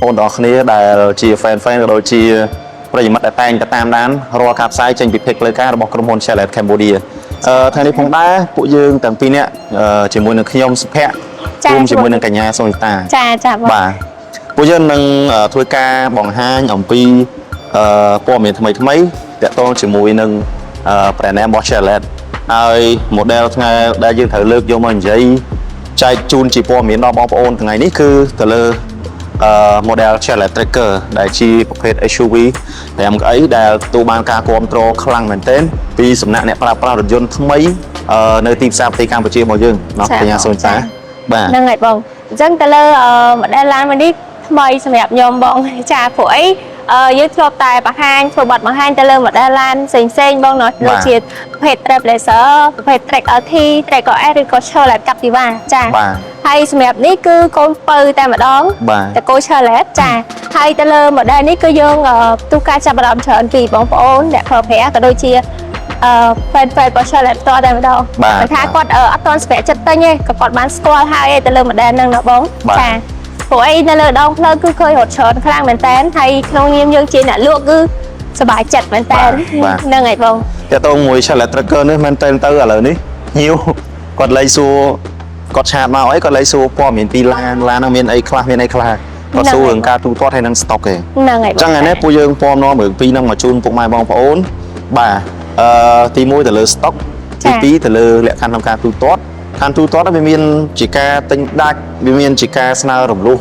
ប្អូនទាំងអស់គ្នាដែលជា fan fan ក៏ដូចជាប្រិយមិត្តដែលតែងតែតាមដានរាល់ការផ្សាយចេញពី page ផ្លូវការរបស់ក្រុមហ៊ុន Chevrolet Cambodia ថ្ងៃនេះផងដែរពួកយើងទាំងពីរនាក់ជាមួយនឹងខ្ញុំសុភ័ក្រ ចា៎ រួមជាមួយនឹងកញ្ញាសុនីតា ចាចាបង បាទពួកយើងនឹងធ្វើការបង្ហាញអំពីព័ត៌មានថ្មីថ្មីៗទាក់ទងជាមួយនឹងbrand name របស់ Chevrolet ហើយ model ថ្ងៃដែលយើងត្រូវលើកយកមកនិយាយចែកជូនជាព័ត៌មានដល់បងប្អូនថ្ងៃនេះគឺទៅលើmodel Chevrolet Tracker ដែលជាប្រភេទ SUV 5កៅអីដែលទទួលបានការគាំទ្រខ្លាំងមែនទែនពីសំណាក់អ្នកប្រើប្រាស់រថយន្តថ្មីនៅទីផ្សារប្រទេសកម្ពុជារបស់យើងណោះកញ្ញាសូនតាបាទ ហ្នឹងហើយបងអញ្ចឹងទៅលើmodel ឡានមួយនេះថ្មីសម្រាប់ខ្ញុំបង ចាព្រោះអីយើងធ្លាប់តែបង្ហាញធ្វើបទបង្ហាញទៅលើ model ឡានផ្សេងផ្សេងៗបងណោះដូចជាប្រភេទ Trailblazer ប្រភេទ Track LT Track S ឬក៏ Chevrolet Captiva ចា បាទ ហើយសម្រាប់នេះគឺកូនពៅតែម្ដង បាទ តកូ Chevrolet ចាហើយទៅលើ model នេះគឺយើងផ្ទុះការចាប់អារម្មណ៍ច្រើនពីបងប្អូនអ្នកប្រើប្រាស់ក៏ដូចជាfan fan របស់ Chevrolet ផ្ទាល់តែម្ដង បាទ តែថាគាត់អត់ទាន់សម្រេចចិត្តទិញទេក៏គាត់បានស្គាល់ហើយឯទៅលើ model ហ្នឹងណាបង បាទ ចាព្រោះអីនៅលើដងផ្លូវគឺឃើញរត់ច្រើនខ្លាំងមែនតើហើយក្នុងនាមយើងជាអ្នកលក់គឺសប្បាយចិត្តមែនតើ បាទ ហ្នឹងហើយបង តើតោងមួយ Chevrolet Tracker នេះមែនតើទៅឥឡូវនេះញៀវគាត់លេងសួរគាត់ chat មកអីគាត់លេងសួរព័ត៌មានពីឡានឡានហ្នឹងមានអីខ្លះមានអីខ្លះគាត់សួររឿងការទូទាត់ហើយនឹង stock ឯង ហ្នឹងហើយ អញ្ចឹងថ្ងៃនេះពួកយើងពំនាំរឿងពីរហ្នឹងមកជូនពុកម៉ែបងប្អូនបាទទី1ទៅលើ stock ទី2ទៅលើលក្ខខណ្ឌក្នុងការទូទាត់ខណ្ឌទូទាត់ហ្នឹងវាមានជាការទិញដាច់វាមានជាការស្នើរំលោះ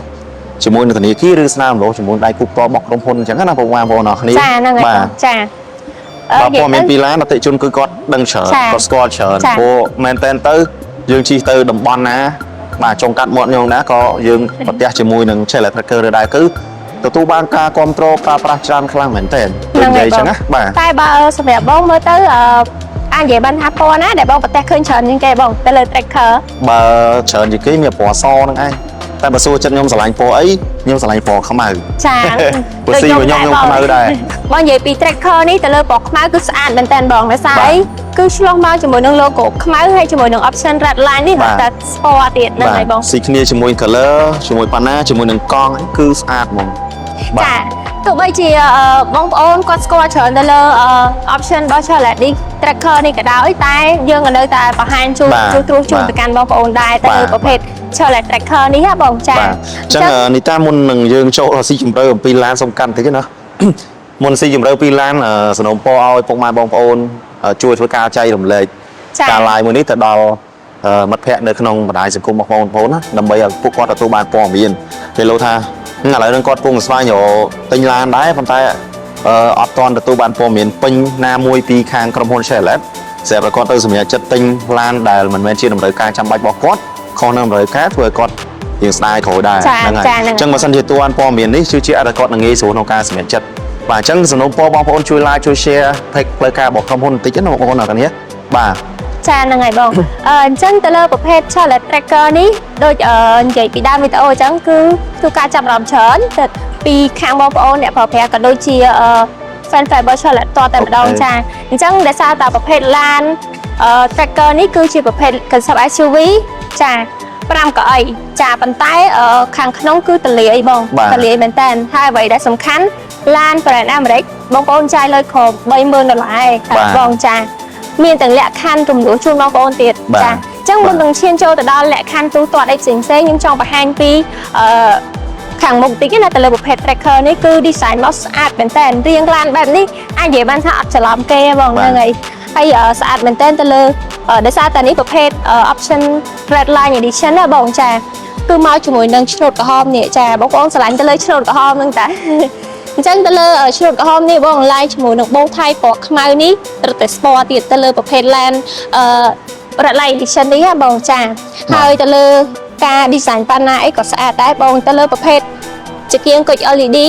ជាមួយនឹងធនាគារឬស្នើរំលោះជាមួយដៃគូផ្ទាល់របស់ក្រុមហ៊ុនអញ្ចឹងណាពុកម៉ែបងប្អូនអរគ្នា ចាហ្នឹងហើយ បាទ បងចា បើព័ត៌មាន និយាយទៅ ពីឡានអតិជនគឺគាត់ដឹងច្រើន ចា គាត់ស្គាល់ច្រើន ចា ព្រោះមែនតើទៅយើងជិះទៅតំបន់ណាបាទចុងកាត់មាត់ញងណាក៏យើងប្រទះជាមួយនឹង Chevrolet Tracker ឬដែរគឺទទួលបានការគ្រប់គ្រងប្រើប្រាស់ច្រើនខ្លាំងមែនតើដូចនិយាយអញ្ចឹងណាបាទ តែបើសម្រាប់បងមើលទៅអាចនិយាយបានថាពណ៌ណាដែលបងប្រទះឃើញច្រើនជាងគេបងទៅលើ Tracker បើច្រើនជាងគេមានពណ៌សហ្នឹងឯងតែបើសួរចិត្តខ្ញុំស្រឡាញ់ពណ៌អីខ្ញុំស្រឡាញ់ពណ៌ខ្មៅ ចា ព្រោះស៊ីរបស់ខ្ញុំខ្ញុំខ្មៅដែរ បងនិយាយពី Tracker នេះទៅលើពណ៌ខ្មៅគឺស្អាតមែនតើបងដោយសារ បាទ អីគឺឆ្លុះមកជាមួយនឹង logo ខ្មៅហើយជាមួយនឹង option red line នេះ បាទ តែស្ពណ៌ទៀតហ្នឹងហើយបង ស៊ីគ្នាជាមួយ color ជាមួយប៉ាណាជាមួយនឹងកង់គឺស្អាតហ្មងបាទ ចាទោះបីជាបងប្អូនគាត់ស្គាល់ច្រើនទៅលើoption របស់ Chevrolet នេះ Tracker នេះក៏ដោយតែយើងក៏នៅតែបង្ហាញជូន បាទ ជូនត្រួសជូន បាទ ទៅកាន់បងប្អូនដែរទៅលើ បាទ ប្រភេទ Chevrolet Tracker នេះហ៎បងចា បាទអញ្ចឹងនីតាមុននឹងយើងចូលដល់ស៊ីជម្រៅអំពីឡានសំខាន់តិចណា មុនស៊ីជម្រៅពីឡានសំណូមពរឲ្យពុកម៉ែបងប្អូនជួយធ្វើការចែករំលែក ចា ការ live មួយនេះទៅដល់មិត្តភ័ក្តិនៅក្នុងបណ្ដាញសង្គមរបស់បងប្អូនណាដើម្បីឲ្យពួកគាត់ទទួលបានព័ត៌មានគេលោកថាហឹមឥឡូវហ្នឹងគាត់កំពុងស្វែងរកទិញឡានដែរប៉ុន្តែអត់ទាន់ទទួលបានព័ត៌មានពេញណាមួយពីខាងក្រុមហ៊ុន Chevrolet ស្រាប់តែគាត់ទៅសម្រេចចិត្តទិញឡានដែលមិនមែនជាតម្រូវការចាំបាច់របស់គាត់ខុសនឹងតម្រូវការធ្វើឲ្យគាត់រៀងស្ដាយក្រោយដែរ ចា ហ្នឹងហើយ ចាហ្នឹង អញ្ចឹងបើសិនជាទទួលបានព័ត៌មាននេះជឿជាក់ថាគាត់នឹងងាយស្រួលក្នុងការសម្រេចចិត្តបាទអញ្ចឹងសំណូមពរបងប្អូនជួយ like ជួយ share page ផ្លូវការរបស់ក្រុមហ៊ុនបន្តិចណាបងប្អូនអរគ្នាបាទ ចាហ្នឹងហើយបងអញ្ចឹងទៅលើប្រភេទ Chevrolet Tracker នេះដូចនិយាយពីដើមវីដេអូអញ្ចឹងគឺធ្វើការចាប់អារម្មណ៍ច្រើនទៅពីខាងបងប្អូនអ្នកប្រើប្រាស់ក៏ដូចជាfan fan របស់ Chevrolet តតែម្ដង OK ចាអញ្ចឹងដោយសារតែប្រភេទឡានTracker នេះគឺជាប្រភេទ concept SUV ចា5កៅអីចាប៉ុន្តែខាងក្នុងគឺទលាយបង បាទ ទលាយមែនតើហើយអ្វីដែលសំខាន់ឡាន brand អាមេរិកបងប្អូនចាយលុយក្រោម30000ដុល្លារឯង បាទ បងចា មានទាំងលក្ខខណ្ឌរំលោះជូនបងប្អូនទៀត បាទ ចាអញ្ចឹងមុននឹងឈានចូលទៅដល់លក្ខខណ្ឌទូទាត់អីផ្សេងៗខ្ញុំចង់បង្ហាញពីខាងមុខតិចណាទៅលើប្រភេទ Tracker នេះគឺ design មកស្អាតមែនតើរៀងឡានបែបនេះអាចនិយាយបានថាអត់ច្រឡំគេទេបង បាទ ហ្នឹងហើយហើយស្អាតមែនតើទៅលើដោយសារតែនេះប្រភេទoption red line edition ណាបងចាគឺមកជាមួយនឹងឆ្នូតក្រហមនេះចាបងប្អូនស្រឡាញ់ទៅលើឆ្នូតក្រហមហ្នឹងតា អញ្ចឹងទៅលើឆ្នូតក្រហមនេះបងឡាយជាមួយនឹងបូថៃពណ៌ខ្មៅនេះរត់តែស្ពណ៌ទៀតទៅលើប្រភេទឡានred line edition នេះណាបងចាហើយទៅលើការ design ប៉ាណាអីក៏ស្អាតដែរបងទៅលើប្រភេទចង្គៀងគុជ LED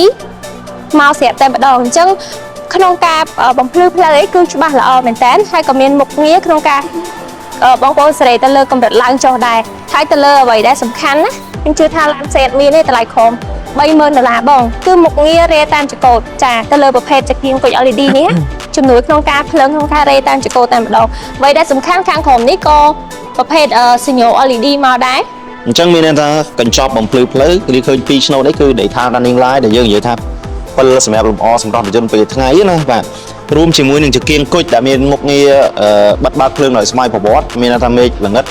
មកស្រាប់តែម្ដងអញ្ចឹងក្នុងការបំភ្លឺផ្លូវអីគឺច្បាស់ល្អមែនតើហើយក៏មានមុខងារក្នុងការបងប្អូនសេរីទៅលើកម្រិតឡើងចុះដែរហើយទៅលើអ្វីដែលសំខាន់ណាខ្ញុំជឿថាឡានសេតមានទេតម្លៃក្រោម30000ដុល្លារបងគឺមុខងាររេតាមចង្កូតចាទៅលើប្រភេទចង្គៀងគុជ LED នេះណាជំនួយក្នុងការភ្លើងក្នុងការរេតាមចង្កូតតែម្ដងអ្វីដែលសំខាន់ខាងក្រោមនេះក៏ប្រភេទសញ្ញា LED មកដែរ អញ្ចឹងមានន័យថាកញ្ចប់បំភ្លឺផ្លូវគឺឃើញពីរឆ្នូតនេះគឺ daytime running light ដែលយើងនិយាយថាពិលសម្រាប់លម្អសម្រាប់រថយន្តពេលថ្ងៃណាបាទរួមជាមួយនឹងចង្គៀងគុជដែលមានមុខងារបិទបើកភ្លើងដោយស្វ័យប្រវត្តិមានន័យថាមេឃល្ងិត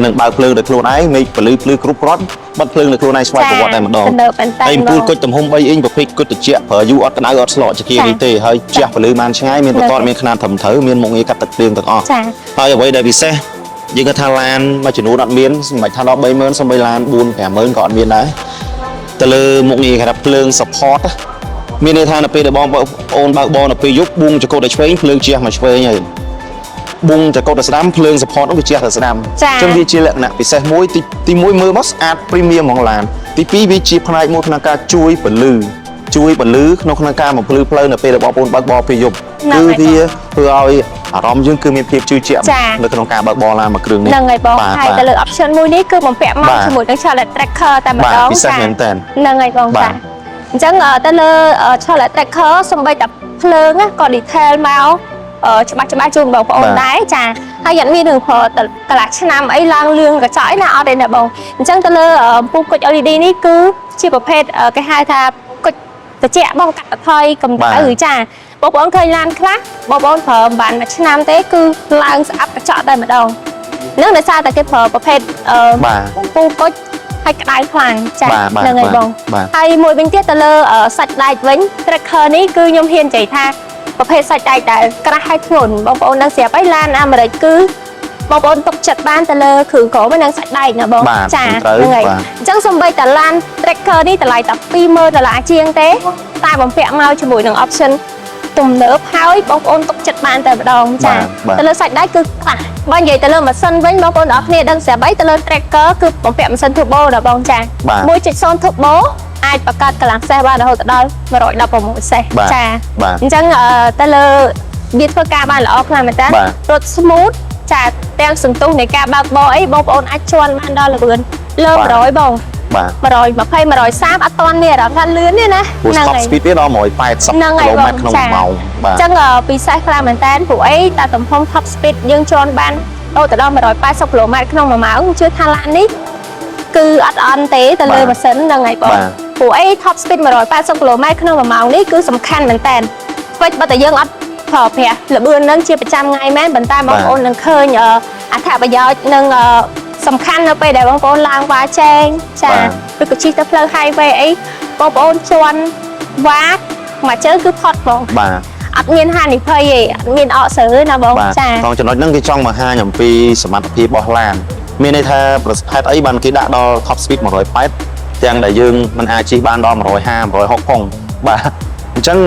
នឹងបើកភ្លើងដោយខ្លួនឯងមេឃពលឺភ្លឺគ្រប់គ្រាន់បិទភ្លើងដោយខ្លួនឯងស្វ័យប្រវត្តិតែម្ដង ទំនើបមែនតើ ហើយអំពូលគុជទំហំ3អ៊ីងប្រភេទគុជត្រជាក់ប្រើយូរអត់ក្តៅអត់ស្លកចង្គៀងនេះទេហើយជះពលឺបានឆ្ងាយមានបន្ទាត់មានខ្នាតត្រឹមត្រូវមានមុខងារកាត់ទឹកភ្លៀងទាំងអស់ ចា ហើយអ្វីដែលពិសេសយើងគាត់ថាឡានមួយចំនួនអត់មានមិនបាច់ថាដល់30000សូម្បីឡាន4 50000ក៏អត់មានដែរទៅលើមុខងារគេថាភ្លើង support ណាមានន័យថានៅពេលដែលបងប្អូនបើកបរនៅពេលយប់បួងចង្កូតទៅឆ្វេងភ្លើងជះមកឆ្វេងហើយបួងចង្កូតទៅស្ដាំភ្លើង support នោះវាជះទៅស្ដាំ ចា អញ្ចឹងវាជាលក្ខណៈពិសេសមួយទីទីមួយមើលមកស្អាត premium ហ្មងឡានទីពីរវាជាផ្នែកមួយក្នុងការជួយពលឺជួយពលឺក្នុងក្នុងការបំភ្លឺផ្លូវនៅពេលដែលបងប្អូនបើកបរពេលយប់ ហ្នឹងហើយ គឺវាធ្វើឲ្យអារម្មណ៍យើងគឺមានភាពជឿជាក់ ចា នៅក្នុងការបើកបរឡានមួយគ្រឿងនេះ ហ្នឹងហើយបង បាទបាទ ហើយទៅលើ option មួយនេះគឺបំពាក់មក បាទ ជាមួយនឹង Chevrolet Tracker តែម្ដង បាទពិសេសមែនទែន ហ្នឹងហើយបង បាទ ចាអញ្ចឹងទៅលើ Chevrolet Tracker សំបីតែភ្លើងណាក៏ detail មកច្បាស់ច្បាស់ជូនបងប្អូនដែរចាហើយអត់មានរឿងប្រើទៅកន្លះឆ្នាំអីឡើងលឿងកញ្ចក់អីណាអត់ទេណាបងអញ្ចឹងទៅលើអំពូលគុជ LED នេះគឺជាប្រភេទគេហៅថាគុជត្រជាក់បងកាត់បន្ថយកម្ដៅចាបងប្អូនឃើញឡានខ្លះបងប្អូនប្រើមិនបានមួយឆ្នាំទេគឺឡើងស្អាប់កញ្ចក់តែម្ដង នឹងដោយសារតែគេប្រើប្រភេទ បាទ ពូគុជហើយក្តៅខ្លាំងចា បាទបាទ ហ្នឹងហើយបង បាទ ហើយមួយវិញទៀតទៅលើសាច់ដែកវិញ tracker នេះគឺខ្ញុំហ៊ាននិយាយថាប្រភេទសាច់ដែកដែលក្រាស់ហើយធ្ងន់បងប្អូនដឹងស្រាប់ហើយឡានអាមេរិកគឺបងប្អូនទុកចិត្តបានទៅលើគ្រឿងក្រមនិងសាច់ដែកណាបង បាទ ចា ត្រូវ ហ្នឹងហើយ បាទ អញ្ចឹងសំបីតាឡាន tracker នេះតម្លៃតែ20000ដុល្លារជាងទេតែបំពាក់មកជាមួយនឹង option ទំនើបហើយបងប្អូនទុកចិត្តបានតែម្ដងចា បាទបាទ ទៅលើសាច់ដែកគឺក្រាស់បើនិយាយទៅលើម៉ាស៊ីនវិញបងប្អូនទាំងអស់គ្នាដឹងស្រាប់អីទៅលើ tracker គឺបំពាក់ម៉ាស៊ីន turbo ដល់បងចា បាទ 1.0 turbo អាចបង្កើតកម្លាំងសេះបានរហូតដល់116សេះ បាទ ចា បាទ អញ្ចឹងទៅលើវាធ្វើការបានល្អខ្លាំងមែនតើ បាទ រត់ smooth ចាទាំងសន្ទុះនៃការបើកបរអីបងប្អូនអាចជន់បានដល់ល្បឿនលើ បាទ 100បង បាទ 120 130អត់ទាន់មានអារម្មណ៍ថាលឿនទេណា ព្រោះ top ហើយ speed វាដល់180 ហ្នឹងហើយបង គីឡូម៉ែត្រក្នុង ចា 1ម៉ោងបាទ អញ្ចឹងពិសេសខ្លាំងមែនតើព្រោះអីតាទំហំ top speed យើងជន់បានអូទៅដល់180គីឡូម៉ែត្រក្នុង1ម៉ោងជឿថាឡាននេះគឺអត់អន់ទេទៅលើម៉ាស៊ីនហ្នឹងហើយបង បាទ ព្រោះអី top speed 180គីឡូម៉ែត្រក្នុង1ម៉ោងនេះគឺសំខាន់មែនតើអ្វីបើតែយើងអត់ប្រើប្រាស់ល្បឿនហ្នឹងជាប្រចាំថ្ងៃមែនប៉ុន្តែបងប្អូននឹងឃើញអត្ថប្រយោជន៍និងសំខាន់នៅពេលដែលបងប្អូនឡើងវ៉ាជែងចា បាទ ឬក៏ជិះទៅផ្លូវ highway អីបងប្អូនជន់វ៉ាមួយជើងគឺផុតហ្មង បាទ អត់មានហានិភ័យទេអត់មានអកស្រើណាបង បាទ ចា ត្រង់ចំណុចហ្នឹងគេចង់បង្ហាញអំពីសមត្ថភាពរបស់ឡានមានន័យថាប្រហែលអីបានគេដាក់ដល់ top speed 180ទាំងដែលយើងមិនអាចជិះបានដល់150 160ផងបាទអញ្ចឹង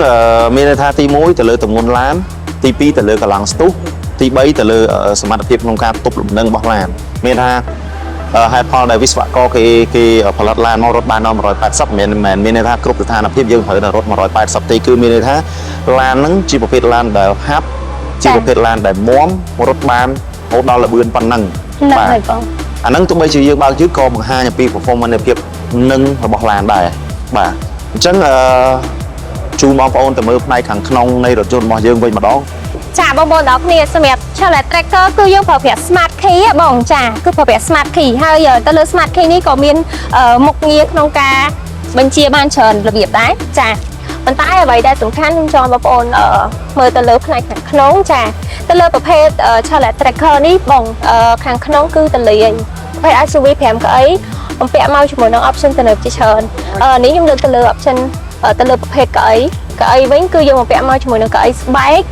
មានន័យថាទី1ទៅលើទម្ងន់ឡានទី2ទៅលើកម្លាំងស្ទុះទី3ទៅលើសមត្ថភាពក្នុងការទប់លំនឹងរបស់ឡានមានថាហេតុផលដែលវិស្វករគេគេផលិតឡានមករត់បានដល់180មិនមែនមានន័យថាគ្រប់ស្ថានភាពយើងត្រូវតែរត់180ទេគឺមានន័យថាឡានហ្នឹងជាប្រភេទឡានដែលហាប់ជាប្រភេទឡានដែលមាំរត់បានរហូតដល់ល្បឿនប៉ុណ្ណឹង ហ្នឹងហើយបង អាហ្នឹងទោះបីជាយើងបើកយឺតក៏បង្ហាញអំពី performance នៃភាពនឹងរបស់ឡានដែរបាទអញ្ចឹងជូនបងប្អូនទៅមើលផ្នែកខាងក្នុងនៃរថយន្តរបស់យើងវិញម្ដង ចាបងប្អូនទាំងអស់គ្នាសម្រាប់ Chevrolet Tracker គឺយើងប្រើប្រាស់ Smart Key ហ៎បងចាគឺប្រើប្រាស់ Smart Key ហើយទៅលើ Smart Key នេះក៏មានមុខងារក្នុងការបញ្ជាបានច្រើនរបៀបដែរចាប៉ុន្តែអ្វីដែលសំខាន់ខ្ញុំចង់បងប្អូនមើលទៅលើផ្នែកខាងក្នុងចាទៅលើប្រភេទChevrolet Tracker នេះបងខាងក្នុងគឺតលាយប្រភេទ SUV 5កៅអីបំពាក់មកជាមួយនឹង option ទំនើបជាច្រើននេះខ្ញុំលើកទៅលើ option ទៅលើប្រភេទកៅអីកៅអីវិញគឺយើងបំពាក់មកជាមួយនឹងកៅអីស្បែក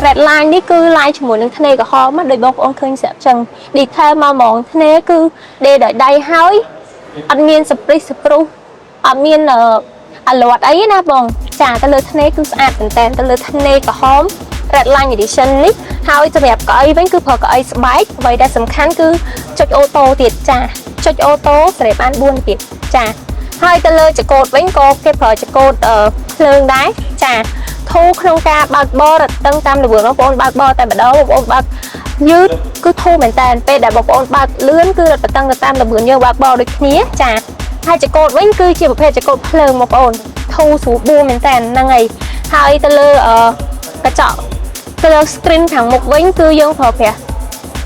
red line នេះគឺ line ជាមួយនឹងធ្នេក្រហមណាដូចបងប្អូនឃើញស្រាប់ចឹង detail មកហ្មងធ្នេគឺដេរដោយដៃហើយអត់មានសព្រិះសព្រុសអត់មានអាលាត់អីណាបងចាទៅលើធ្នេគឺស្អាតមែនតើទៅលើធ្នេក្រហម red line edition នេះហើយសម្រាប់កៅអីវិញគឺប្រើកៅអីស្បែកអ្វីដែលសំខាន់គឺចុច auto ទៀតចាចុច auto សេរីបាន4ទៀតចាហើយទៅលើចកោតវិញក៏គេប្រើចកោតភ្លើងដែរចាធូរក្នុងការបើកបររត់តឹងតាមល្បឿនបងប្អូនបើកបរតែម្ដងបងប្អូនបើកយឺតគឺធូរមែនតើពេលដែលបងប្អូនបើកលឿនគឺរត់តឹងទៅតាមល្បឿនយើងបើកបរដូចគ្នាចាហើយចកោតវិញគឺជាប្រភេទចកោតភ្លើងបងប្អូនធូរស្រួលបួមែនតើហ្នឹងហើយហើយទៅលើកញ្ចក់ទៅលើ screen ខាងមុខវិញគឺយើងប្រើប្រាស់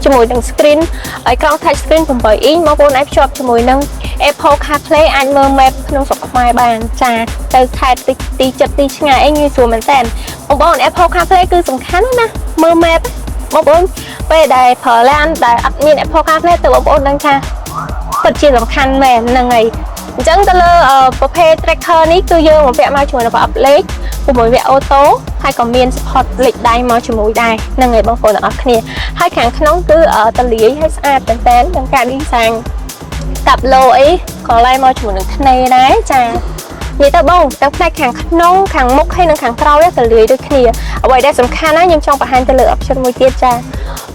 ជាមួយនឹង screen អេក្រង់ touch screen 8 inch បងប្អូនអាចភ្ជាប់ជាមួយនឹង Apple CarPlay អាចមើល map ក្នុងស្រុកខ្មែរបានចាទៅខេត្តទីទីចិត្តទីឆ្ងាយអីងាយស្រួលមែនតើបងប្អូន Apple CarPlay គឺសំខាន់ណាស់មើល map បងប្អូនពេលដែលប្រើឡានដែលអត់មាន Apple CarPlay ទៅបងប្អូនដឹងថាពិតជាសំខាន់មែនហ្នឹងហើយអញ្ចឹងទៅលើប្រភេទ tracker នេះគឺយើងបំពាក់មកជាមួយនឹងប្រអប់លេខ6វគ្គ auto ហើយក៏មាន support លេខដៃមកជាមួយដែរហ្នឹងហើយបងប្អូនទាំងអស់គ្នាហើយខាងក្នុងគឺទលាយហើយស្អាតមែនតើទាំងការ design កាប់ឡូអីក៏ឡៃមកជាមួយនឹងធ្នេដែរចានិយាយទៅបងទាំងផ្នែកខាងក្នុងខាងមុខហើយនិងខាងក្រោយទលាយដូចគ្នាអ្វីដែលសំខាន់ណាខ្ញុំចង់បង្ហាញទៅលើ option មួយទៀតចា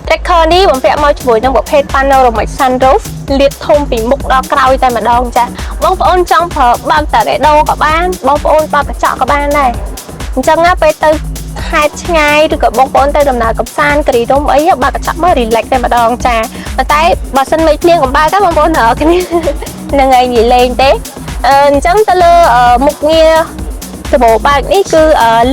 Tracker នេះបំពាក់មកជាមួយនឹងប្រភេទ panoramic sunroof លាតធំពីមុខដល់ក្រោយតែម្ដងចាបងប្អូនចង់ប្រើបើកតារ៉េដូក៏បានបងប្អូនបើកកញ្ចក់ក៏បានដែរអញ្ចឹងណាពេលទៅខេត្តឆ្ងាយឬក៏បងប្អូនទៅដំណើរកំសាន្តគិរីរំអីបើកកញ្ចក់មក relax តែម្ដងចាប៉ុន្តែបើសិនមេឃភ្លៀងកំបើកទៅបងប្អូនរកគ្នាហ្នឹងហើយនិយាយលេងទេអញ្ចឹងទៅលើមុខងារ ដបបើកនេះគឺ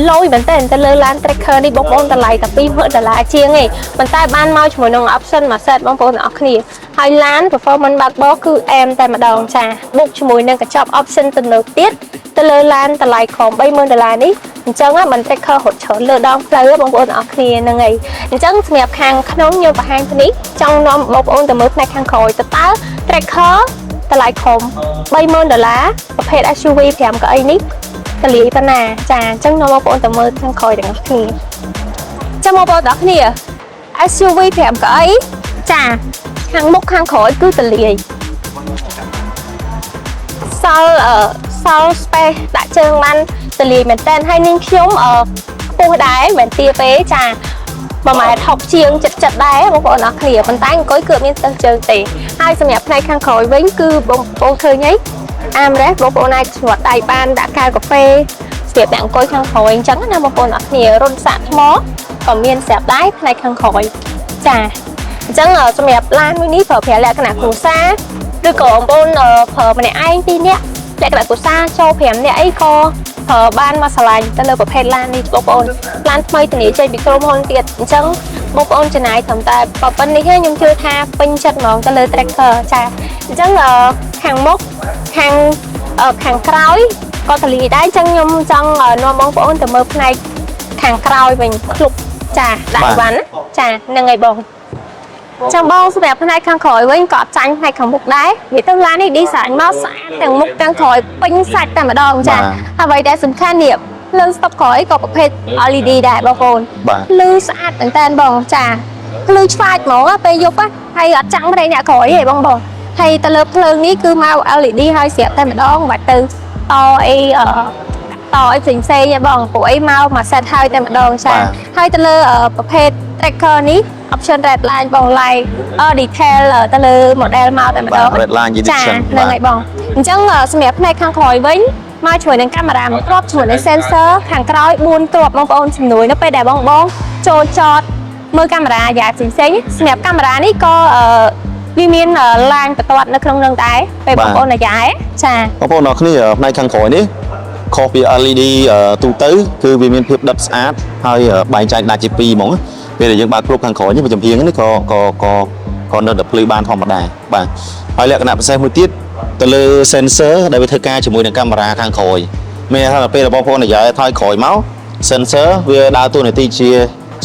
លយមែនតើទៅលើឡាន tracker នេះបងប្អូនតម្លៃតែ20,000ដុល្លារជាងឯងប៉ុន្តែបានមកជាមួយនឹង option មួយ set បងប្អូនទាំងអស់គ្នាហើយឡាន performance បើកបរគឺអែមតែម្ដងចាបុកជាមួយនឹងកញ្ចប់ option ទំនើបទៀតទៅលើឡានតម្លៃក្រោម30,000ដុល្លារនេះអញ្ចឹងមិន tracker រត់ច្រើនលើដងផ្លូវបងប្អូនទាំងអស់គ្នាហ្នឹងហើយអញ្ចឹងសម្រាប់ខាងក្នុងខ្ញុំបង្ហាញទៅនេះចង់នាំបងប្អូនទៅមើលផ្នែកខាងក្រោយតើតើ tracker តម្លៃក្រោម30,000ដុល្លារប្រភេទ SUV 5កៅអីនេះ ទលាយប៉ុណ្ណាចាអញ្ចឹងនាំបងប្អូនទៅមើលខាងក្រោយទាំងអស់គ្នាចាំបងប្អូនទាំងអស់គ្នា SUV 5កៅអីចាខាងមុខខាងក្រោយគឺទលាយសល់សល់ space ដាក់ជើងបានទលាយមែនតើហើយនាងខ្ញុំខ្ពស់ដែរមិនមែនទាពេចា1ម៉ែត្រ60ជាងចិត្តចិត្តដែរបងប្អូនអរគ្នាប៉ុន្តែអង្គុយគឺអត់មានស្ទើរជើងទេហើយសម្រាប់ផ្នែកខាងក្រោយវិញគឺបងប្អូនឃើញហីarmrest បងប្អូនអាចច្រត់ដៃបានដាក់កែវកាហ្វេស្រាប់តែអង្គុយខាងក្រោយអញ្ចឹងណាបងប្អូនអរគ្នារុនសាកថ្មក៏មានស្រាប់ដែរផ្នែកខាងក្រោយចាអញ្ចឹងសម្រាប់ឡានមួយនេះប្រើប្រាស់លក្ខណៈគ្រួសារឬក៏បងប្អូនប្រើម្នាក់ឯងពីរនាក់លក្ខណៈគ្រួសារចូល5នាក់អីក៏ប្រើបានមកឆ្លាញ់ទៅលើប្រភេទឡាននេះបងប្អូនឡានថ្មីធានាចេញពីក្រុមហ៊ុនទៀតអញ្ចឹងបងប្អូនចំណាយត្រឹមតែប៉ុណ្្នេះខ្ញុំជឿថាពេញចិត្តហ្មងទៅលើ tracker ចាអញ្ចឹងខាងមុខខាងក្រោយក៏ទលាយដែរអញ្ចឹងខ្ញុំចង់នាំបងប្អូនទៅមើលផ្នែកខាងក្រោយវិញឃ្លុបចាដាក់អីវ៉ាន់ចាហ្នឹងហើយបងចាំបងសម្រាប់ផ្នែកខាងក្រោយវិញក៏អត់ចាញ់ផ្នែកខាងមុខដែរនិយាយទៅឡាននេះ design មកស្អាតទាំងមុខទាំងក្រោយពេញសាច់តែម្ដងចាហើយអ្វីដែលសំខាន់នេះភ្លើងស្តុបក្រោយក៏ប្រភេទ LED ដែរបងប្អូន បាទ ភ្លឺស្អាតមែនតើបងចាភ្លឺឆ្វាចហ្មងពេលយប់ហើយអត់ចាំងភ្នែកអ្នកក្រោយទេបងបងហើយទៅលើភ្លើងនេះគឺមក LED ហើយស្រាប់តែម្ដងមិនបាច់ទៅតអីតអីផ្សេងផ្សេងទេបងពួកអីមកមួយ set ហើយតែម្ដងចាហើយទៅលើប្រភេទ tracker នេះ option red line បង light detail ទៅលើ model មកតែម្ដង បាទ red line ចា edition ហ្នឹងហើយបងអញ្ចឹងសម្រាប់ផ្នែកខាងក្រោយវិញមកជាមួយនឹងកាមេរ៉ាមួយគ្រាប់ជាមួយនឹង sensor ខាងក្រោយ4គ្រាប់បងប្អូនជំនួយនៅពេលដែលបងបងចូលចតមើលកាមេរ៉ាយ៉ាផ្សេងផ្សេងសម្រាប់កាមេរ៉ានេះក៏វាមានឡាញបន្ទាត់នៅក្នុងនឹងដែរពេលបងប្អូនអាយ៉ែចា បងប្អូនអរគ្នាផ្នែកខាងក្រោយនេះខុសពី LED ទូទៅគឺវាមានភាពដិតស្អាតហើយបែងចែកដាច់ជាពីរហ្មងពេលដែលយើងបើកគ្រប់ខាងក្រោយនេះវាចំហៀងនេះក៏ក៏ក៏ក៏នៅតែភ្លឺបានធម្មតាបាទហើយលក្ខណៈពិសេសមួយទៀតទៅលើ sensor ដែលវាធ្វើការជាមួយនឹងកាមេរ៉ាខាងក្រោយមានន័យថាពេលរបស់បងប្អូននិយាយថយក្រោយមក sensor វាដើរតួនាទី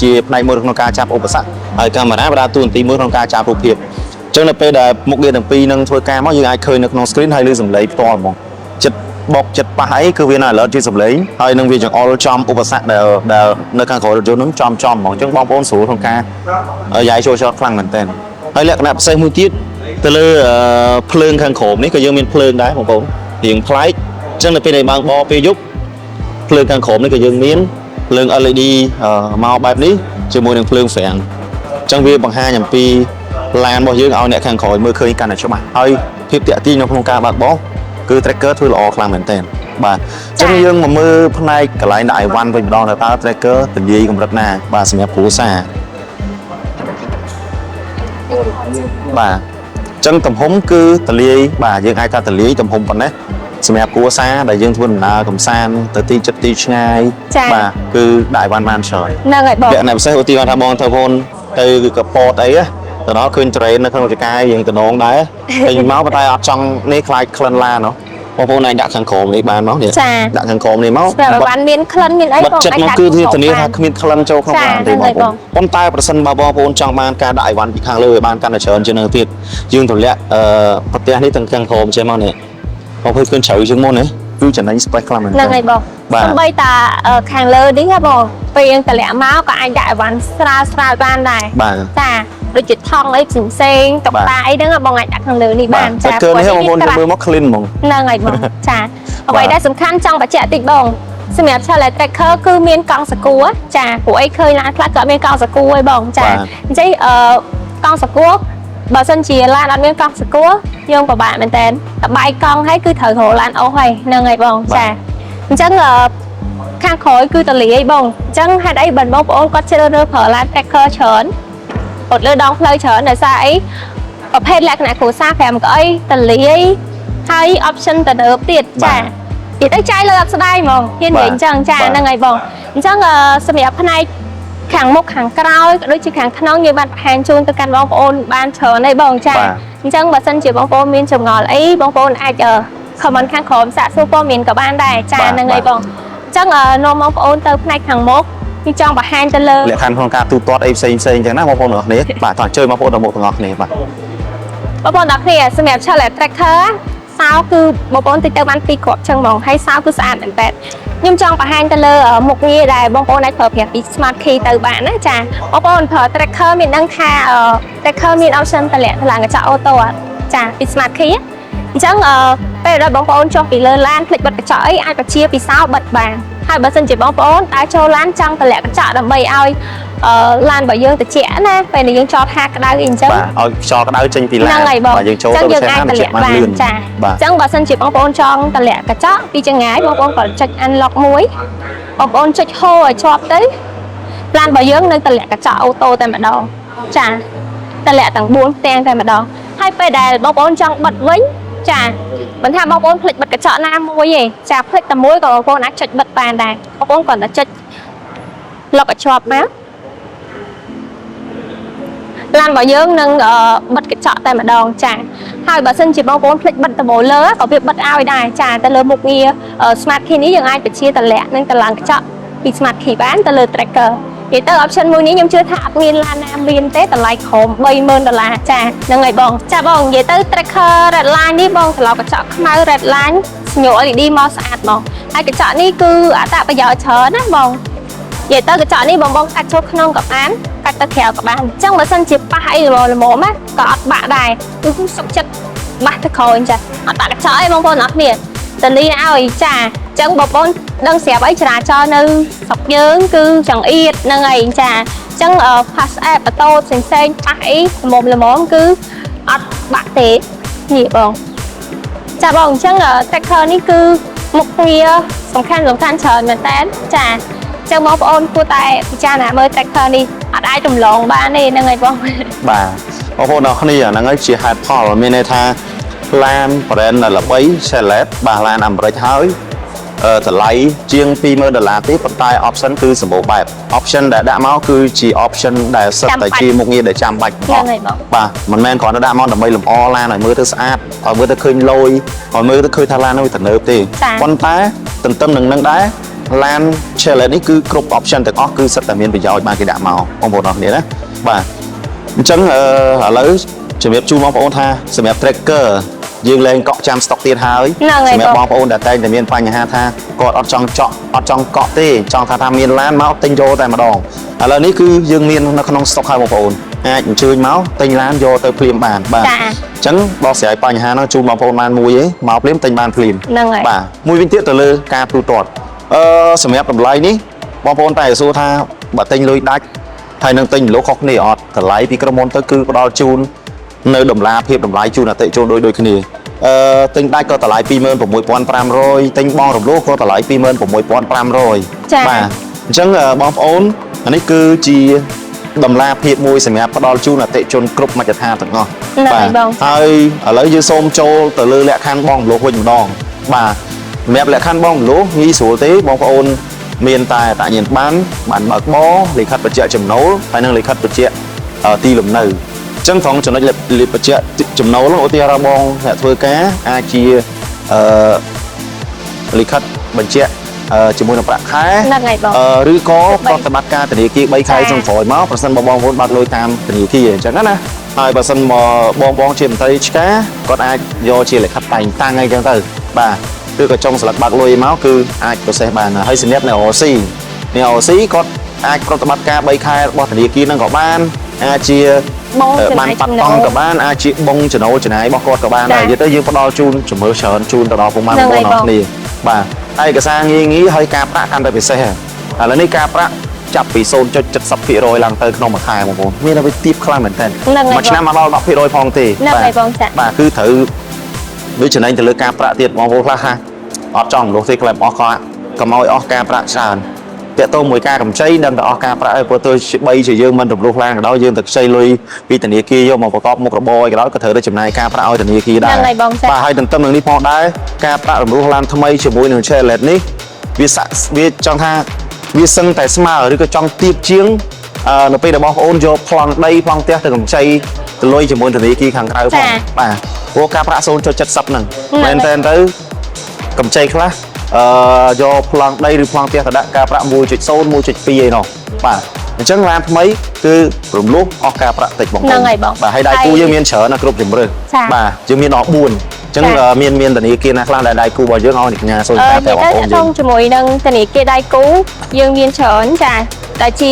ជាផ្នែកមួយក្នុងការចាប់ឧបសគ្គហើយកាមេរ៉ាវាដើរតួនាទីមួយក្នុងការចាប់រូបភាពអញ្ចឹងនៅពេលដែលមុខងារទាំងពីរនឹងធ្វើការមកយើងអាចឃើញនៅក្នុង screen ហើយឮសំឡេងផ្ទាល់ហ្មងចិត្តបុកចិត្តប៉ះអីគឺវានៅ alert ជាសំឡេងហើយនឹងវាចង្អុលចំឧបសគ្គដែលនៅខាងក្រោយរថយន្តនឹងចំចំហ្មងអញ្ចឹងបងប្អូនស្រួលក្នុងការយាយចូលចតខ្លាំងមែនទែនហើយលក្ខណៈពិសេសមួយទៀតទៅលើភ្លើងខាងក្រោមនេះក៏យើងមានភ្លើងដែរបងប្អូនរៀងប្លែកអញ្ចឹងនៅពេលដែលបើកបរពេលយប់ ភ្លើងខាងក្រោមនេះក៏យើងមានភ្លើង LED មកបែបនេះជាមួយនឹងភ្លើងហ្វ្រាំងអញ្ចឹងវាបង្ហាញអំពីឡានរបស់យើងឲ្យអ្នកខាងក្រោយមើលឃើញកាន់តែច្បាស់ហើយភាពទាក់ទាញនៅក្នុងការបើកបរគឺ tracker ធ្វើល្អខ្លាំងមែនទែនបាទអញ្ចឹងយើងមកមើលផ្នែកកន្លែងដាក់អីវ៉ាន់វិញម្ដងថាតើ tracker ទលាយកម្រិតណាបាទសម្រាប់គ្រួសារបាទអញ្ចឹងទំហំគឺទលាយបាទយើងអាចថាទលាយទំហំប៉ុណ្ណេះសម្រាប់គ្រួសារដែលយើងធ្វើដំណើរកំសាន្តទៅទីជិតទីឆ្ងាយ ចា៎ បាទគឺដាក់អីវ៉ាន់បានច្រើន ហ្នឹងហើយបង លក្ខណៈពិសេសឧទាហរណ៍ថាបងទៅបងទៅកពតអីណា ទៅដល់ឃើញ train នៅក្នុងចកាយើងតំណងដែរ ឃើញមកប៉ុន្តែអត់ចង់នេះខ្លាចក្លិនឡានហ៎បងប្អូនអាចដាក់ខាងក្រោមនេះបានមកនេះ ចា ដាក់ខាងក្រោមនេះមក សម្រាប់ឲ្យបានមានក្លិនមានអី បិទ បង ចិត្តមក អាចដាក់ គឺធា ក្នុងបាន នាថាគ្មានក្លិនចូលក្នុង ចា ឡានទេ ហ្នឹង បង ហើយបងប្អូនប៉ុន្តែប្រសិនបើបងប្អូនចង់បានការដាក់អីវ៉ាន់ពីខាងលើឲ្យបានកាន់តែច្រើនជាងនឹងទៀតយើងទម្លាក់អឺប្រទេសនេះទាំងខាងក្រោមចេះមកនេះបងប្អូនឃើញជ្រៅជាងមុនទេគឺចំណេញ space ខ្លាំងមែនទែ ហ្នឹងហើយបង បាទ សំបីតាខាងលើនេះហ៎បងពេលយើងតម្លាក់មកក៏អាចដាក់អីវ៉ាន់ស្រាលស្រាលបានដែរ បាទ ចាដូចជាថង់អីផ្សេងផ្សេងៗតុក បាទ តាអីហ្នឹងហ៎បងអាចដាក់ខាងលើនេះបាន តែ ចា កើនេះបងប្អូន ព្រោះ មើលមក clean ហ្មង ហ្នឹងហើយបងចាអ្វី បាទ ដែលសំខាន់ចង់បញ្ជាក់តិចបងសម្រាប់ Chevrolet Tracker គឺមានកង់សកួរចាព្រោះអីឃើញឡានខ្លះក៏អត់មានកង់សកួរឯងបងចាអញ្ចឹងកង់សកួរបើសិនជាឡានអត់មានកង់សកួរយើងពិបាកមែនតើតបែកកង់ហើយគឺត្រូវរកឡានអូសហើយហ្នឹងហើយបងចាអញ្ចឹងខាងក្រោយគឺតលាយបងអញ្ចឹងហេតុអីបានបងប្អូនគាត់ជ្រើសរើសប្រើឡាន Tracker ច្រើនអត់លើដងផ្លូវច្រើនដោយសារអីប្រភេទលក្ខណៈគ្រួសារ5កៅអីតលាយហើយ option ទៅលើទៀតចានិយាយទៅចាយលើអត់ស្ដាយហ្មងហ៊ាននិយាយអញ្ចឹងចាហ្នឹងហើយបងអញ្ចឹងសម្រាប់ផ្នែកខាងមុខខាងក្រោយក៏ដូចជាខាងក្នុងយើងបានបង្ហាញជូនទៅកាន់បងប្អូនបានច្រើនហើយបងចាអញ្ចឹងបើសិនជាបងប្អូនមានចម្ងល់អីបងប្អូនអាច comment ខាងក្រោមសាកសួរព័ត៌មានក៏បានដែរចាហ្នឹងហើយបងអញ្ចឹងនាំបងប្អូនទៅផ្នែកខាងមុខខ្ញុំចង់បង្ហាញទៅលើ លក្ខខណ្ឌក្នុងការទូទាត់អីផ្សេងផ្សេងអញ្ចឹងណាបងប្អូនទាំងអស់គ្នាបាទតោះអញ្ជើញបងប្អូនដល់មុខទាំងអស់គ្នាបាទ បងប្អូនទាំងគ្នាសម្រាប់ Chevrolet Tracker សោគឺបងប្អូនតិចទៅបានពីរគ្រាប់ចឹងហ្មងហើយសោគឺស្អាតមែនតើខ្ញុំចង់បង្ហាញទៅលើមុខងារដែលបងប្អូនអាចប្រើប្រាស់ពី Smart Key ទៅបានណាចាបងប្អូនប្រើ Tracker មានដឹងថា Tracker មាន option តម្លាក់តម្លើងកញ្ចក់ auto អត់ចាពី Smart Key អញ្ចឹងពេលដែលបងប្អូនចុះពីលើឡានភ្លេចបិទកញ្ចក់អីអាចបញ្ជាពីសោបិទបានហើយបើសិនជាបងប្អូនដើរចូលឡានចង់តម្លាក់កញ្ចក់ដើម្បីឲ្យឡានរបស់យើងត្រជាក់ណាពេលដែលយើងចតហាក្តៅអីអញ្ចឹង បាទឲ្យខ្យល់ក្តៅចេញពីឡាន ហ្នឹងហើយបង បាទយើងចូលទៅ ចឹងយើង ផ្សេង អាច ឡានជិះ តម្លាក់បាន បានលឿន ចា បាទ អញ្ចឹងបើសិនជាបងប្អូនចង់តម្លាក់កញ្ចក់ពីចង្ងាយបងប្អូនក៏ចុច unlock មួយបងប្អូនចុច hold ឲ្យជាប់ទៅឡានរបស់យើងនៅតម្លាក់កញ្ចក់ auto តែម្ដងចាតម្លាក់ទាំង4ផ្ទាំងតែម្ដងហើយពេលដែលបងប្អូនចង់បិទវិញចាមិនថាបងប្អូនភ្លេចបិទកញ្ចក់ណាមួយទេចាភ្លេចតែមួយក៏បងប្អូនអាចចុចបិទបានដែរបងប្អូនគ្រាន់តែចុច lock ឲ្យជាប់មកឡានរបស់យើងនឹងបិទកញ្ចក់តែម្ដងចាហើយបើសិនជាបងប្អូនភ្លេចបិទដំបូលលើក៏វាបិទឲ្យដែរចាទៅលើមុខងារ Smart Key នេះយើងអាចបញ្ជាតម្លាក់និងតម្លើងកញ្ចក់ពី Smart Key បានទៅលើ Tracker និយាយទៅ option មួយនេះខ្ញុំជឿថាអត់មានឡានណាមានទេតម្លៃក្រោម30000ដុល្លារចាហ្នឹងហើយបងចាបងនិយាយទៅ Tracker Red Line នេះបងត្រឡប់កញ្ចក់ខ្មៅ Red Line ស្ញូ LED មកស្អាតមកហើយកញ្ចក់នេះគឺអត្ថប្រយោជន៍ច្រើនណាបង និយាយទៅកញ្ចក់នេះបងបងកាត់ចូលក្នុងក៏បានកាត់ទៅក្រៅក៏បានអញ្ចឹងបើសិនជាប៉ះអីល្មមល្មមណាក៏អត់បាក់ដែរគឺសុខចិត្តបាក់ទៅក្រោយចាអត់បាក់កញ្ចក់អីបងប្អូនអត់គ្នាតលីឲ្យចាអញ្ចឹងបងប្អូនដឹងស្រាប់អីចរាចរណ៍នៅស្រុកយើងគឺចង្អៀតហ្នឹងហើយចាអញ្ចឹង pass app ម៉ូតូផ្សេងផ្សេងៗប៉ះអីល្មមល្មមគឺអត់បាក់ទេនេះបង ចាបងអញ្ចឹង Tracker នេះគឺមុខងារសំខាន់សំខាន់ច្រើនមែនតើចាអញ្ចឹងបងប្អូនគួរតែពិចារណាមើល Tracker នេះអត់អាចរំលងបានទេហ្នឹងហើយបង បាទបងប្អូនទាំងអស់គ្នាហ្នឹងហើយជាហេតុផលមានន័យថាឡាន brand ដែលល្បី Chevrolet បាទឡានអាមេរិកហើយតម្លៃជាង20000ដុល្លារទេប៉ុន្តែ option គឺសម្បូរបែប option ដែលដាក់មកគឺជា option ដែលសុទ្ធតែជាមុខងារដែលចាំបាច់ ហ្នឹងហើយបង បាទមិនមែនគ្រាន់តែដាក់មកដើម្បីលម្អឡានឲ្យមើលទៅស្អាតឲ្យមើលទៅឃើញលយឲ្យមើលទៅឃើញថាឡាននោះវាទំនើបទេ ចា ប៉ុន្តែទន្ទឹមនឹងនឹងដែរឡាន Chevrolet នេះគឺគ្រប់ option ទាំងអស់គឺសុទ្ធតែមានប្រយោជន៍បានគេដាក់មកបងប្អូនអរគ្នាណាបាទអញ្ចឹងឥឡូវជំរាបជូនបងប្អូនថាសម្រាប់ Tracker យើងលែងកក់ចាំស្តុកទៀតហើយ ហ្នឹងហើយ សម្រាប់ បង បងប្អូនដែលតែងតែមានបញ្ហាថាគាត់អត់ចង់ចក់អត់ចង់កក់ទេចង់ថាថាមានឡានមកទិញយកតែម្ដងឥឡូវនេះគឺយើងមាននៅក្នុងស្តុកហើយបងប្អូនអាចអញ្ជើញមកទិញឡានយកទៅភ្លាមបានបាទ ចា អញ្ចឹងដោះស្រាយបញ្ហាហ្នឹងជូនបងប្អូនបានមួយឯងមកភ្លាមទិញបានភ្លាម ហ្នឹងហើយ បាទមួយវិញទៀតទៅលើការទូទាត់សម្រាប់តម្លៃនេះបងប្អូនតែសួរថាបើទិញលុយដាច់ហើយនឹងទិញរំលោះខុសគ្នាអត់តម្លៃពីក្រុមហ៊ុនទៅគឺផ្ដល់ជូននៅតម្លាភាពតម្លៃជូនអតិថិជនដូចដូចគ្នាទិញដាច់ក៏តម្លៃ26,500ទិញបងរំលោះក៏តម្លៃ26,500 ចា៎ បាទអញ្ចឹងបងប្អូនអានេះគឺជាតម្លាភាពមួយសម្រាប់ផ្ដល់ជូនអតិថិជនគ្រប់មជ្ឈដ្ឋានទាំងអស់ ហ្នឹងហើយបង ហើយឥឡូវយើងសូមចូលទៅលើលក្ខខណ្ឌបងរំលោះវិញម្ដងបាទសម្រាប់លក្ខខណ្ឌបងរំលោះងាយស្រួលទេបងប្អូនមានតែអត្តញ្ញាណប័ណ្ណបានបើកបរលិខិតបញ្ជាក់ចំណូលហើយនិងលិខិតបញ្ជាក់ទីលំនៅ ញ្ចឹងត្រង់ចំណុចលិបបញ្ជាក់ចំណូលហ្នឹងឧទាហរណ៍បងអ្នកធ្វើការអាចជាអឺលិខិតបញ្ជាក់ជាមួយនឹងប្រាក់ខែ ហ្នឹងហើយបង ឬក៏ប្រតិបត្តិការធនាគារ3ខែ ចា ចុងក្រោយមកប្រសិនបើបងប្អូនបាត់លុយតាមធនាគារអញ្ចឹងណាហើយបើសិនមកបងបងជាមន្ត្រីឆ្កាគាត់អាចយកជាលិខិតតែងតាំងអីចឹងទៅបាទឬក៏ចុងស្លឹកបាក់លុយមកគឺអាច process បានហើយសម្រាប់នៅ RC អ្នក RC គាត់អាចប្រតិបត្តិការ3ខែរបស់ធនាគារហ្នឹងក៏បានអាចជា បងចំ បាន ណាយចំណូល បាត់បង់ក៏បានអាចជាបងចំណូលចំណាយរបស់គាត់ក៏បានដែរ ចា និយាយទៅយើងផ្ដល់ជូនជំរឿច្រើនជូនទៅដល់ពុកម៉ែ ហ្នឹងហើយ បងប្អូនអរគ្នាបាទហើយឯកសារងាយងាយហើយការប្រាក់កាន់តែពិសេសឥឡូវនេះការប្រាក់ចាប់ពី0.70%ឡើងទៅក្នុងមួយខែបងប្អូនមានតែវាទាបខ្លាំងមែនទែន ហ្នឹងហើយ មួយឆ្នាំមកដល់10%ផងទេ ហ្នឹងហើយបងចា បាទគឺត្រូវវាចំណេញទៅលើការប្រាក់ទៀតបងប្អូនខ្លះថាអត់ចង់រំលោះទេក្លែមអស់ក៏កុំឲ្យអស់ការប្រាក់ច្រើនតាក់ទងមួយការកម្ចីដឹងតែអស់ការប្រាក់ហើយព្រោះទោះបីជាយើងមិនរំលោះឡើងក៏ដោយយើងទៅខ្ចីលុយពីធនាគារយកមកប្រកបមុខរបរអីក៏ដោយក៏ត្រូវតែចំណាយការប្រាក់ឲ្យធនាគារដែរ ហ្នឹងហើយបងចា បាទហើយទន្ទឹមនឹងនេះផងដែរការប្រាក់រំលោះឡានថ្មីជាមួយនឹង Chevrolet នេះវាសាក់វាចង់ថាវាសឹងតែស្មើឬក៏ចង់ទៀបជាងនៅពេលដែលបងប្អូនយកប្លង់ដីប្លង់ផ្ទះទៅកម្ចីទៅលុយជាមួយធនាគារខាងក្រៅផងបាទព្រោះការប្រាក់0.70ហ្នឹងមែនតើទៅកម្ចីខ្លះអឺយកប្លង់ដីឬប្លង់ផ្ទះទៅដាក់ការប្រាក់1.0 1.2អីនោះបាទអញ្ចឹងឡានថ្មីគឺរំលោះអស់ការប្រាក់តិចបងប្អូន ហ្នឹងហើយបង បាទហើយដៃគូយើងមានច្រើនណាស់គ្រប់ជម្រើស ចា៎ បាទយើងមានដល់4អញ្ចឹង ចា៎ មានធនាគារណាខ្លះដែលដៃគូរបស់យើងឲ្យអ្នកកញ្ញាសូន អឺ តា និយាយ ប្រាប់បងប្អូនយើង ទៅតកតងជាមួយនឹងធនាគារដៃគូយើងមានច្រើនចាដែលជា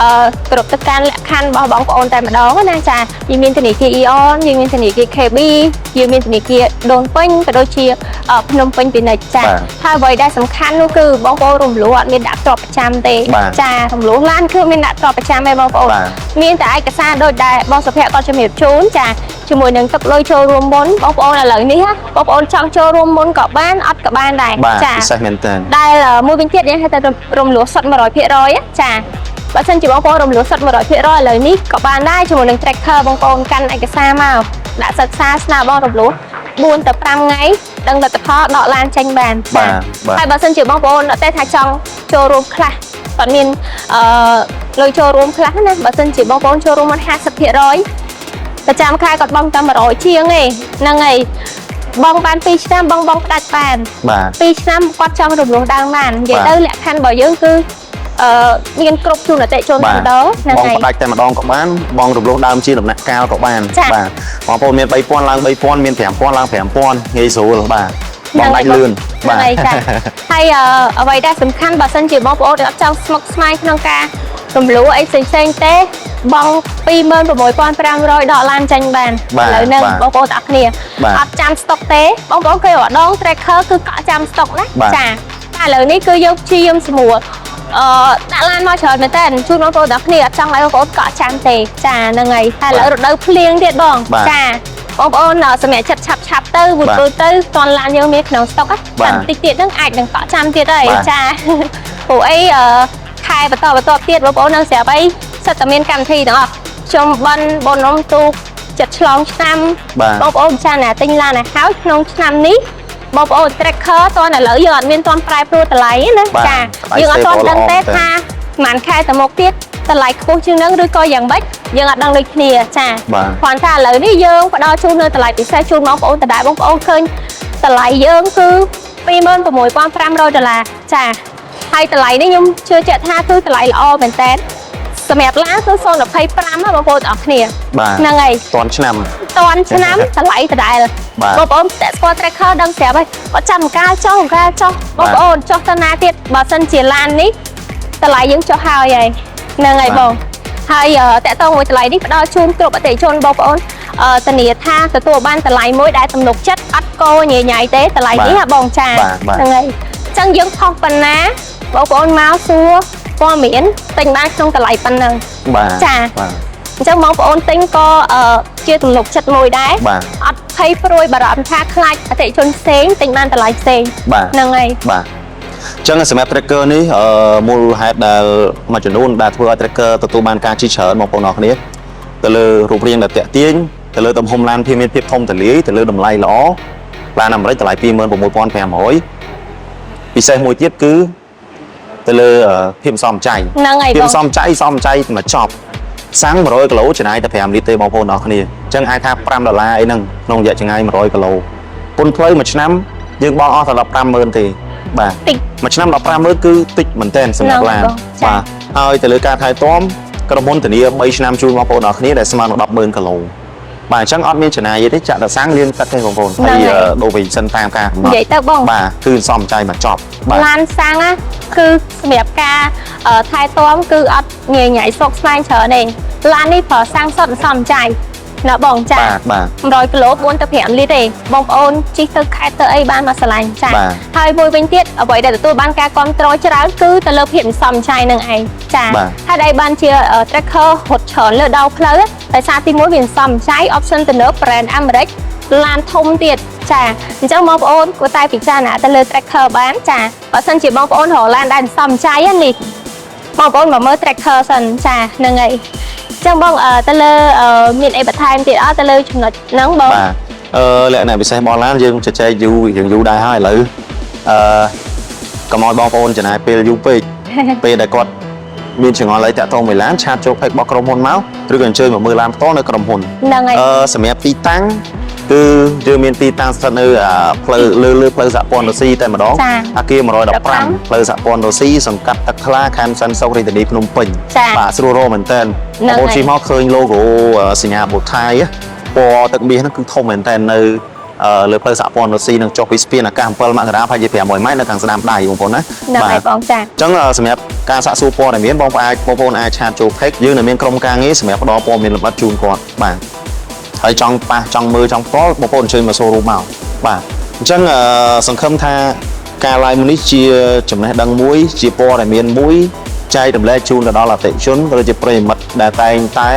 អឺគ្រប់ទៅកាន់លក្ខខណ្ឌរបស់បងប្អូនតែម្ដងណាចាយើងមានធនាគារ EON យើងមានធនាគារ KB យើងមានធនាគារដូនពេញក៏ដូចជាភ្នំពេញពាណិជ្ជចា បាទ ហើយអ្វីដែលសំខាន់នោះគឺបងប្អូនរំលោះអត់មានដាក់ទ្រព្យប្រចាំទេ បាទ ចារំលោះឡានគឺមានដាក់ទ្រព្យប្រចាំទេបងប្អូន បាទ មានតែឯកសារដូចដែលបងសុភ័ក្រក៏ជំរាបជូនចាជាមួយនឹងទឹកលុយចូលរួមមុនបងប្អូនឥឡូវនេះណាបងប្អូនចង់ចូលរួមមុនក៏បានអត់ក៏បានដែរ បាទ ចា ពិសេសមែនតើ ដែលមួយវិញទៀតយើងហៅថារំលោះសុទ្ធ100%ណាចាបើសិនជាបងប្អូនរំលោះសុទ្ធ100%ឥឡូវនេះក៏បានដែរជាមួយនឹង tracker បងប្អូនកាន់ឯកសារមកដាក់សិក្សាស្នើបងរំលោះ4ទៅ5ថ្ងៃដឹងលទ្ធផលដកឡានចេញបាន បាទបាទ ហើយបើសិនជាបងប្អូនអត់ទេថាចង់ចូលរួមខ្លះគាត់មានអឺលុយចូលរួមខ្លះណាបើសិនជាបងប្អូនចូលរួមមិន50%ប្រចាំខែគាត់បង់តែ100ជាងឯងហ្នឹងហើយបងបាន2ឆ្នាំបងបងផ្ដាច់បាន បាទ 2ឆ្នាំគាត់ចង់រំលោះដើមបាននិយាយ បាទ ទៅលក្ខខណ្ឌរបស់យើងគឺអឺមានគ្រប់ជូនអតិថិជនតែ បាទ ម្ដងហ្នឹង បង ហើយ ផ្ដាច់តែម្ដងក៏បានបងរំលោះដើមជាដំណាក់កាលក៏បាន ចា៎ បាទបងប្អូនមាន3000ឡើង3000មាន5000ឡើង5000ងាយស្រួលបាទបងដាច់លឿន ហ្នឹងហើយចាហើយអ្វីដែលសំខាន់បើសិនជាបងប្អូនអត់ចង់ស្មុគស្មាញក្នុងការរំលោះអីផ្សេងផ្សេងៗទេបង26,500ដកឡានចាញ់បាន បាទ ឥឡូវហ្នឹង បាទ បងប្អូនទាំងអស់គ្នា បាទ អត់ចាំស្តុកទេបងប្អូនឃើញរដង tracker គឺកក់ចាំស្តុកណា បាទ ចាតែឥឡូវនេះគឺយើងព្យាយាមស្រួលអឺដាក់ឡានមកច្រើនមែនតើជូនបងប្អូនទាំងអស់គ្នាអត់ចង់ឲ្យបងប្អូនកក់ចាំទេចាហ្នឹងហើយតែឥឡូវរដូវភ្លៀងទៀតបង បាទ ចាបងប្អូនសម្រាប់ចិត្តឆាប់ឆាប់ៗទៅវូត បាទ ពូទៅតន់ឡានយើងមានក្នុងស្តុកណា បាទ តែបន្តិចទៀតហ្នឹងអាចនឹងកក់ចាំទៀតហើយ បាទ ចា ព្រោះអីខែបន្តបន្តទៀតបងប្អូននឹងស្រាប់អីសិតតែមានកម្មវិធីទាំងអស់ខ្ញុំបិណ្ឌបុណ្យនំទូកចិត្តឆ្លងឆ្នាំ បាទ បងប្អូនចាណាទិញឡានឲ្យហើយក្នុងឆ្នាំនេះបងប្អូន tracker តន់ឥឡូវយើងអត់មានតន់ប្រែប្រួលតម្លៃទេណា បាទ ចា តម្លៃ យើងអត់តន់ stable ដឹងទេ ល្អមែន ថាប្រហែលខែទៅមុខទៀតតម្លៃខ្ពស់ជាងហ្នឹងឬក៏យ៉ាងម៉េចយើងអត់ដឹងដូចគ្នាចា បាទ គ្រាន់តែឥឡូវនេះយើងផ្ដល់ជូននៅតម្លៃពិសេសជូនបងប្អូនដដែលបងប្អូនឃើញតម្លៃយើងគឺ26,500ដុល្លារចាហើយតម្លៃនេះខ្ញុំជឿជាក់ថាគឺតម្លៃល្អមែនតើសម្រាប់ឡានគឺ0.25ណាបងប្អូនទាំងអស់គ្នា បាទ ហ្នឹងហើយ តាន់ឆ្នាំ តាន់ឆ្នាំតម្លៃដដែល បាទ បងប្អូនតែស្គាល់ tracker ដឹងស្រាប់ហើយគាត់ចាំកាលចុះកាលចុះបងប្អូនចុះទៅណាទៀតបើសិនជាឡាននេះតម្លៃយើងចុះហើយហើយហ្នឹងហើយ បាទ បងហើយតាក់ទងមួយតម្លៃនេះផ្ដល់ជូនគ្រប់អតិថិជនបងប្អូនធានាថាទទួលបានតម្លៃមួយដែលទំនុកចិត្តអត់កោញ៉ៃញ៉ៃទេតម្លៃនេះហ่ะបងចា បាទបាទ ហ្នឹងហើយអញ្ចឹងយើងផុសប៉ុណ្ណាបងប្អូនមកសួរព័ត៌មានទិញបានក្នុងតម្លៃប៉ុណ្ណឹង បាទ ចា បាទ អញ្ចឹងបងប្អូនទិញក៏ជាទំនុកចិត្តមួយដែរ បាទ អត់ភ័យព្រួយបារម្ភថាខ្លាចអតិថិជនផ្សេងទិញបានតម្លៃផ្សេង បាទ ហ្នឹងហើយ បាទអញ្ចឹងសម្រាប់ tracker នេះមូលហេតុដែលមួយចំនួនដែលធ្វើឲ្យ tracker ទទួលបានការជិះច្រើនបងប្អូនអរគ្នាទៅលើរូបរាងដែលតាក់ទាញទៅលើទំហំឡានភាពមានភាពធំទូលាយទៅលើតម្លៃល្អឡានអាមេរិកតម្លៃ26,500ពិសេសមួយទៀតគឺទៅលើភាពសំចៃ ហ្នឹងហើយបង ភាពសំចៃសំចៃមកចប់ សាំង100គីឡូចំណាយតែ5លីត្រទេបងប្អូនអរគ្នាអញ្ចឹងអាចថា5ដុល្លារអីហ្នឹងក្នុងរយៈចម្ងាយ100គីឡូពន្ធផ្លូវមួយឆ្នាំយើងបង់អស់តែ150,000ទេបាទ តិច មួយឆ្នាំ150,000គឺតិចមែនទែនសម្រាប់ឡាន ហ្នឹងបងចា បាទហើយទៅលើការថែទាំក្រុមហ៊ុនធានា3ឆ្នាំជូនបងប្អូនអរគ្នាដែលស្មើនឹង100,000គីឡូបាទអញ្ចឹងអត់មានចំណាយទេចាក់តែសាំងលាងទឹកទេបងប្អូនហើយដូរវិញសិនតាមការកំណ និ ត់ យាយទៅបង បាទគឺសំចៃមកចប់បាទ ឡានសាំងណាគឺសម្រាប់ការថែទាំគឺអត់ញ៉ៃញ៉ៃស្មុគស្មាញច្រើនទេឡាននេះប្រើសាំងសុទ្ធសំចៃណាបងចា បាទបាទ 100គីឡូ4ទៅ5លីត្រទេបងប្អូនជិះទៅខេត្តទៅអីបានមកស្រឡាញ់ចា បាទ ហើយមួយវិញទៀតអ្វីដែលទទួលបានការគ្រប់គ្រងច្រើនគឺទៅលើភាពសំចៃនឹងឯងចា បាទ ហើយដែលបានជា tracker រត់ច្រើនលើដងផ្លូវដោយសារទីមួយវាសំចៃ option ទៅលើ brand អាមេរិកឡានធំទៀតចាអញ្ចឹងបងប្អូនគួរតែពិចារណាទៅលើ tracker បានចាបើសិនជាបងប្អូនរកឡានដែលសំចៃហ្នឹងនេះបងប្អូនមកមើល tracker សិនចាហ្នឹងហើយអញ្ចឹងបងទៅលើមានអីបន្ថែមទៀតអត់ទៅលើចំណុចហ្នឹងបង បាទលក្ខណៈពិសេសរបស់ឡានយើងជជែកយូរយើងយូរដែរហើយឥឡូវអឺកុំឲ្យបងប្អូនចំណាយពេលយូរពេក ពេលដែលគាត់មានចង្អុលអីតាក់ទងមួយឡាន chat ចូល page របស់ក្រុមហ៊ុនមកឬក៏អញ្ជើញមកមើលឡានផ្ទាល់នៅក្រុមហ៊ុន ហ្នឹងហើយ សម្រាប់ទីតាំងគឺយើងមានទីតាំងស្ថិតនៅផ្លូវលើលើផ្លូវសហព័ន្ធរុស្ស៊ីតែម្ដង ចា អាគារ115ផ្លូវសហព័ន្ធរុស្ស៊ីសង្កាត់ទឹកថ្លាខណ្ឌសែនសុខរាជធានីភ្នំពេញ ចា បាទស្រួលរកមែនតើ ហ្នឹងហើយ បងប្អូនជិះមកឃើញ logo សញ្ញាបូថៃពណ៌ទឹកមាសហ្នឹងគឺធំមែនតើនៅលើផ្លូវសហព័ន្ធរុស្ស៊ីនឹងចុះពីស្ពានអាកាស7មករាប្រហែលជា500ម៉ែត្រនៅខាងស្ដាំដៃបងប្អូនណា ហ្នឹងហើយបងចា អញ្ចឹងសម្រាប់ការសាកសួរព័ត៌មានបងប្អូនអាចបងប្អូនអាច chat ចូល page យើងនឹងមានក្រុមការងារសម្រាប់ផ្ដល់ព័ត៌មានលម្អិតជូនគាត់បាទហើយចង់ប៉ះចង់មើលចង់ផ្ទាល់បងប្អូនអញ្ជើញមក showroom មកបាទអញ្ចឹងសង្ឃឹមថាការ live មួយនេះជាចំណេះដឹងមួយ ជាព័ត៌មានមួយចែករំលែកជូនទៅដល់អតិថិជនក៏ដូចជាប្រិយមិត្តដែលតែងតែ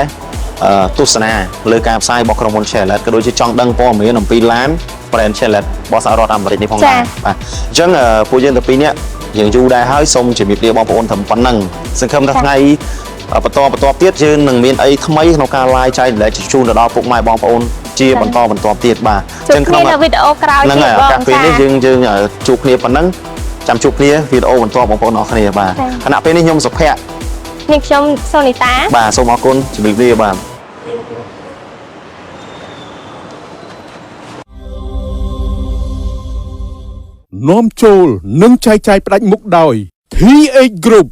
ទស្សនាលើការផ្សាយរបស់ក្រុមហ៊ុន Chevrolet ក៏ដូចជាចង់ដឹងព័ត៌មានអំពីឡាន brand Chevrolet របស់សហរដ្ឋអាមេរិកនេះផងដែរបាទអញ្ចឹងពួកយើងទាំងពីរនាក់យើងយូរដែរហើយសូមជម្រាបលាបងប្អូនត្រឹមប៉ុណ្្នឹងសង្ឃឹមថាថ្ងៃបន្តបន្តទៀតយើងនឹងមានអីថ្មីក្នុងការ live ចែករំលែកជូនទៅដល់ពុកម៉ែបងប្អូនជាបន្តបន្តទៀតបាទ ជួបគ្នានៅវីដេអូក្រោយ ហ្នឹង ទៀតបង ហើយឱកាសពេលនេះ ចា យើងយើងជួបគ្នាប៉ុណ្ណឹងចាំជួបគ្នាវីដេអូបន្តបងប្អូនអរគ្នាបាទ ចា ខណៈពេលនេះខ្ញុំសុភ័ក្រ នេះខ្ញុំសូនីតា បាទសូមអរគុណជម្រាបលាបាទ នាំចូលនិងចែកចាយផ្ដាច់មុខដោយ TH Group